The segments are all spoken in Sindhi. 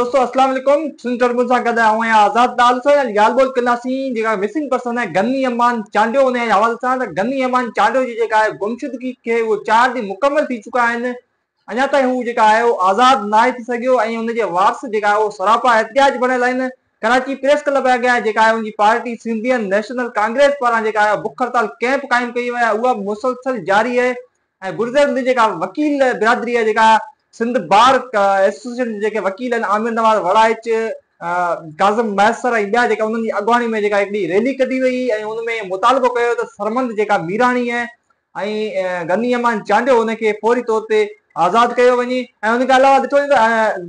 دوستو اسلام عليڪم سنڌ ٽربيون سان گڏ آئون آهيان آزاد لال حسين اڄ ڳالهه ٻولهه ڪنداسين جيڪا مسنگ پرسن آهي غني امان چانڊيو ان جي حوالي سان ته غني امان چانڊيو جي جيڪا آهي گمشدگي کي اهو چار ڏينهن مڪمل ٿي چڪا آهن اڃا تائين هو جيڪا آهي اهو آزاد ناهي ٿي سگهيو ۽ ان جي وارث جيڪا آهي اهو سراپا احتجاج بڻيل آهن ڪراچي پريس ڪلب اڳيان جيڪا آهي ان جي پارٽي سنڌين نيشنل ڪانگريس پاران جيڪا آهي بک هڙتال ڪئمپ قائم ڪئي وئي آهي اها به مسلسل جاري آهي ۽ گذريل ڏينهن جيڪا وڪيل برادري آهي جيڪا سنڌ بار ايسوسيئيشن جي جيڪي وڪيل آهن عامر نواز وڙائچ، ڪاظم مهيسر ۽ ٻيا جيڪا انهن جي اڳواڻي ۾ جيڪا هڪڙي ريلي ڪڍي وئي ۽ ان ۾ مطالبو ڪيو ويو ته سرمند جيڪا ميراڻي آهي ۽ غني امان چانڊيو ان کي فوري طور تي آزاد ڪيو وڃي ۽ ان کان علاوه ڏٺو وڃي ته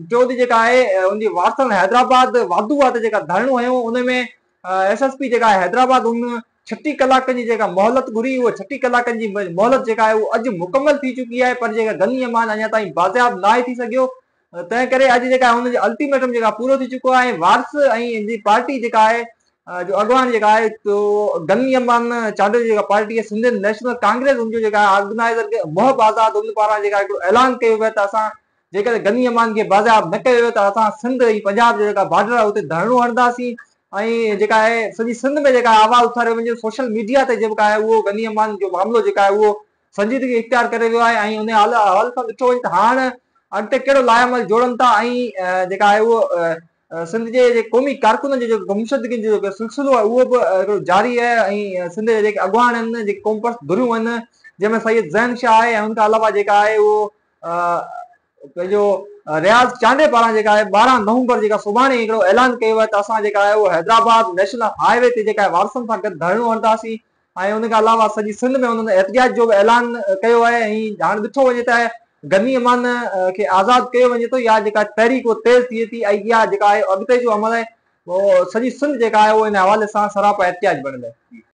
ٽيون ڏينهن جيڪا آهي ان جي وارثن حيدرآباد واڌو آ تي جيڪا ڌرڻو هنيو ان ۾ ايس ايس پي جيڪا آهي حيدرآباد ان ڇٽيهه ڪلاڪن جي جيڪا مهلت گهري اها ڇٽيهه ڪلاڪن جي مهلت جيڪا آهي اها اڄ مڪمل ٿي چڪي آهي پر جيڪا غني امان اڃا تائين بازياب ناهي ٿي سگهيو تنهن ڪري اڄ جيڪا هن جو الٽيميٽم جيڪا پورو ٿي چڪو آهي ۽ وارث ۽ ان جي پارٽي جيڪا آهي جو اڳواڻ جيڪا آهي تو غني امان چانڊيو جي جيڪا پارٽي آهي سنڌ نيشنل ڪانگريس ان جو جيڪا آرگنائزر محب آزاد ان پاران جيڪا هڪڙو اعلان ڪيو ويو ته اسان جيڪڏهن غني امان کي بازياب نه ڪيو ويو ته اسان سنڌ ۽ پنجاب جو جيڪا بارڊر آهي اتي ڌرڻو هڻنداسين ۽ جيڪا آهي سڄي سنڌ ۾ جيڪا آواز اٿاريو وڃي سوشل ميڊيا تي جيڪا آهي اهو غني امان جو معاملو جيڪا آهي اهو سنجيدگي اختيار ڪري ويو آهي ۽ ان حوالي سان ڏٺو وڃي ته هاڻ اڳتي ڪهڙو لاء عمل جوڙن ٿا ۽ جيڪا آهي اهو سنڌ جي جيڪي قومي ڪارڪنن جو جيڪو گمشدگين جو جيڪو سلسلو آهي اهو به هڪڙو جاري آهي ۽ سنڌ جا جيڪي اڳواڻ آهن جيڪي قومپرست ڌريون آهن جنهن ۾ سيد زين شاهه آهي ۽ ان کان علاوه جيڪا آهي اهو پنهنجو رياض چانڊيي پاران جيڪا آهي 12 نومبر جيڪا سڀاڻي هڪڙو اعلان ڪيو آهي ته اسان جيڪا آهي اهو حيدرآباد نيشنل هاء وي تي جيڪا آهي وارثن سان گڏ ڌرڻو هڻنداسين ۽ ان کان علاوه سڄي سنڌ ۾ انهن احتجاج جو به اعلان ڪيو آهي ۽ هاڻ ڏٺو وڃي ته غني امان کي آزاد ڪيو وڃي ٿو يا جيڪا تحريڪ اهو تيز ٿئي ٿي ۽ اها جيڪا آهي اڳتي جو عمل آهي اهو سڄي سنڌ جيڪا آهي اهو ان حوالي سان سراپا احتجاج بڻيل آهي.